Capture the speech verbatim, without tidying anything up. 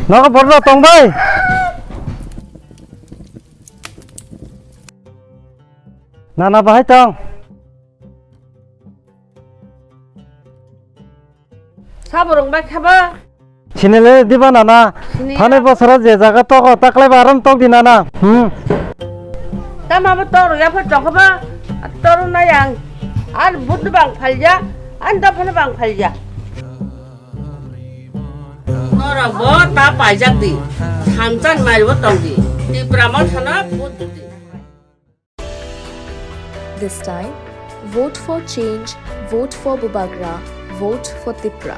Nogo borok tong bai. Nana bahai tong. Saborong bai khaba. Sinile diba nana. Sini. Thani bosoro je jaga togo taklai ba aram tong di nana. Hmm. Tama bo toro ya pha tong khaba. Toro na yang. Ar bud bang phalja. An da phana bang phalja. Toro bo ta paijak di. Thamchan mai bo tong di. Tipra mo thana bud di. This time, vote for change, vote for Bubagra, vote for Tipra.